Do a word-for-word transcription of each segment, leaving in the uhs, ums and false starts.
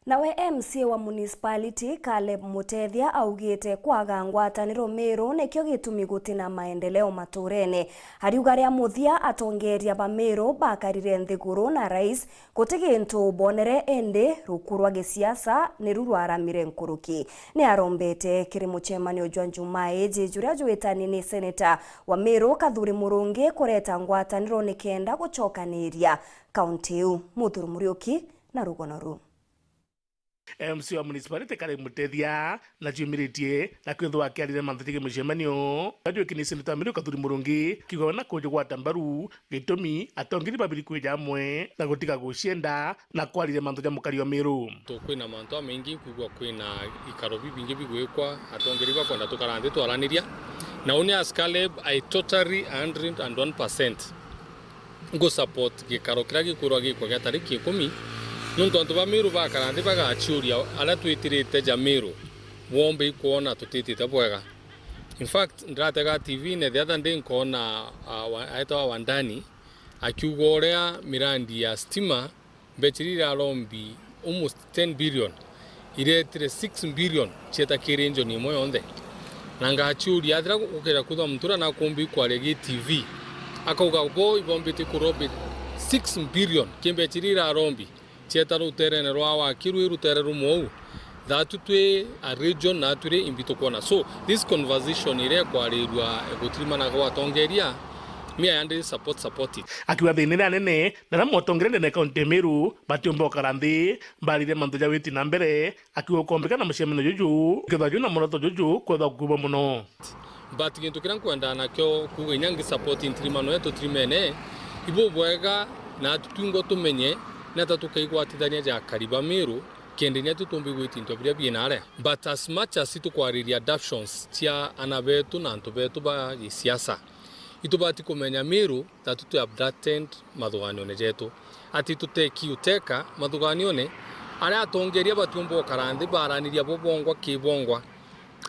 Nawe M C A wa municipality Caleb Mutethia augite kwaga ngwataniro Meru nikio gitumi gutina maendeleo maturene. Ariuga ria muthia atongeria ba Meru bakarire nthiguru na rais guti gintu bonere, indi ruku rwa gisiasa niru rwaramire nkuruki. Ni arombete kiri mucemanio jwa Njumaa iji juria jwitani ni seneta wa Meru Kathuri Murungi kureta ngwataniro nikenda gucokaniria kaunti iu. Muthuri Muriuki na rugono ruu. M C A wa municipality Caleb Mutethia na ciumiritie na kwithwa akiarire mantu jigi mucemanio. Ajwiki ni seneta Meru Kathuri Murungi kiuga na kujugwata mbaru gitumi atongeri babiri kwija amwe na gutiga gucienda na kwarire mantu ja mukari wa Meru. Tu-, kwina mantu jamaingi, kwigua kwina ikaro bibingi bigwikwa, atongeri bakwenda tukara nthi twaraniria. Na uni as Caleb, I totally hundred and one percent ngu support gikaro kiria gikwirwa gikwa gia tariki ikumi, nontu antu ba Meru bakara nthi bagaciuria aria twitirite ja Meru, bwombe ikwona tutitite bwega. In fact, ndiratega T V-ine the other day nkoona, ah, wa-, aetawa Wandani akiuga uria mirandi ya stima mbecha iria irarombi almost ten billion, iretire six billion cieta ki region imwe yonthe. Na ngaciuria, athira gukira kwithwa muntu uria nakumbi kwaria gi T V, akauga bo ibombite kurombi six billion ki mbecha iria irarombi cieta ruterene rwa waki rwi rutere rumwe uu. Thatu twi a region na turi imbi tukwona. So, this conversation iria ikwarirua gutirimana gwa atongeria, me I hundred support, support it. Akiuga thina iria nene na aria motongeria ndene kaunti ya Meru batiumba gukara nthi barire mantu ja witi na mbere, akiuga ukombika na mucemanio juju, ukethwa jwina muoroto juju kwethwa gukuba mono. But gintu kiria nkwendaa nakio kuuga inya ngi support ntirimano yetu tirimene, ibubwega na atutwingo tumenye nata tukaigwatithania ja akari ba Meru, kenda inya tutumbi gwiti into biria biina aria. But as much as itukwariria adaptions cia ana betu na antu betu ba gisiasa, itubati kumenya Meru that twi abducted mathuganione jetu. Ati tuteki uteka mathuganione aria atongeria batiumba gukara nthi baraniria bo bongwa ki bongwa.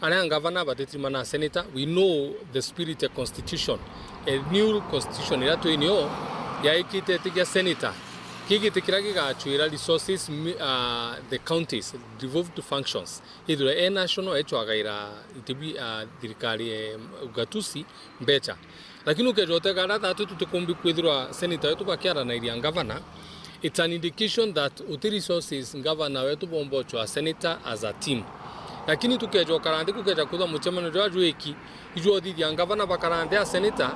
Aria ngavana batitirimana na senator, we know the spirit ya constitution. A new constitution iria twinio yaikite itigia senator. Ki giti kiria gigacwira resources mi-, ah, the counties, devolved functions. Ithirwe e national, echwagaira itibi, ah, thirikari, eh, ugatusi mbecha. Lakini ukeja utega aria thatu tutikumbi kwithirwa senator wetu bakiaranairia ngavana, it's an indication that uti resources ngavana wetu bomba uchwa senator as a team. Lakini tukeja ukara nthi kukeja kwithwa mucemanio juria jwiki, ijwothithia ngavana bakara nthi a senator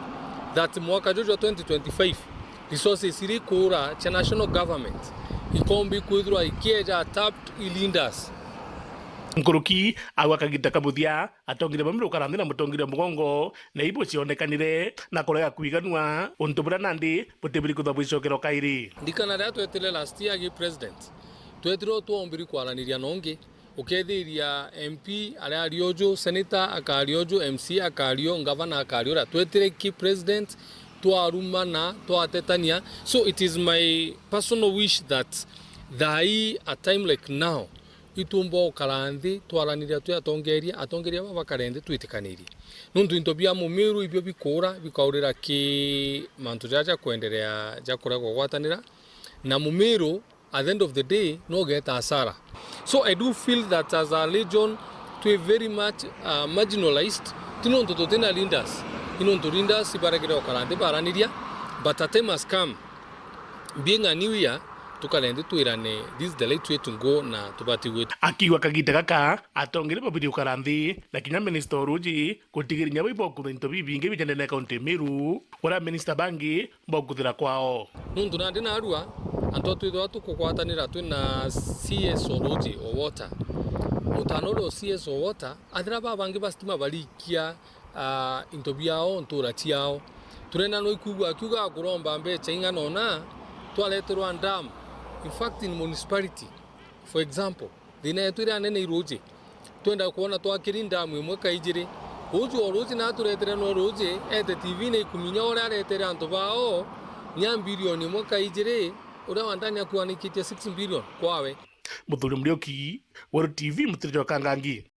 that mwaka juju jwa twenty twenty-five, resources iria ikuura cia national government ikombi kwithirwa ikieja tapped i leaders. Nkuruki au akagita kabuthia, atongeria ba Meru gukara nthi na mutongeria mugongo, na ibu cionekanire na kurega kwiganua, untu buria nandi butibiri kwithwa bwicokero kairi. Ndikana riria twetire last year gi president, twetire utwombiri kwaraniria nongi, ukethiria M P aria ari uju, senator akari uju, M C A akari u, ngavana akari uria. Twetire ki president, twarumana, twatetania. So it is my personal wish that thaai a time like now, itumba gukara nthi twaraniria twi atongeria, atongeria baba bakare nthi twitikanirie. Nontu into bia Mumiru ibio bikuura bikaurira ki mantu jaja ja kwenderea ja kurega kugwatanira, na Mumiru at the end of the day no ugeeta hasara. So I do feel that as a region twi very much, uh, marginalized, ti nontu tutina leaders, ni nontu leaders ibaregire gukara nthi baraniria, but a time has come, being a new year, tukare nthi twirane, this is the right way to go na tubati gwita. Akiuga kagita gaka, atongeria babiri gukara nthi, na kinya minister Oruji, gutigiria inya bo ibokutha into bibingi bijendene kaunti ya Meru, uria minister bangi bokuthira kwao. Nuntu nandi narua, antu twithirwa tukugwatanira twina C S Oruji o water. Mutano uria o C S o water, athira babangi ba stima barikia ah, into biao, ntura ciao. Turenda no ikwigua akiuga akuromba mbecha ing'ana ona twareterwa dam. In fact, in municipality, for example, thina yetu iria nene i ruji. Twenda kwona twakiri dam imwe ka ijiri. Ruji o ruji na aturetere no ruji, ete T V-ini ikuminya uria aretere antu bao, nya bilioni imwe ka ijiri, uria Wandani akuanikitie six billion kwawe. Muthuri Muriuki, Weru T V, Mutiri jwa Kangangi.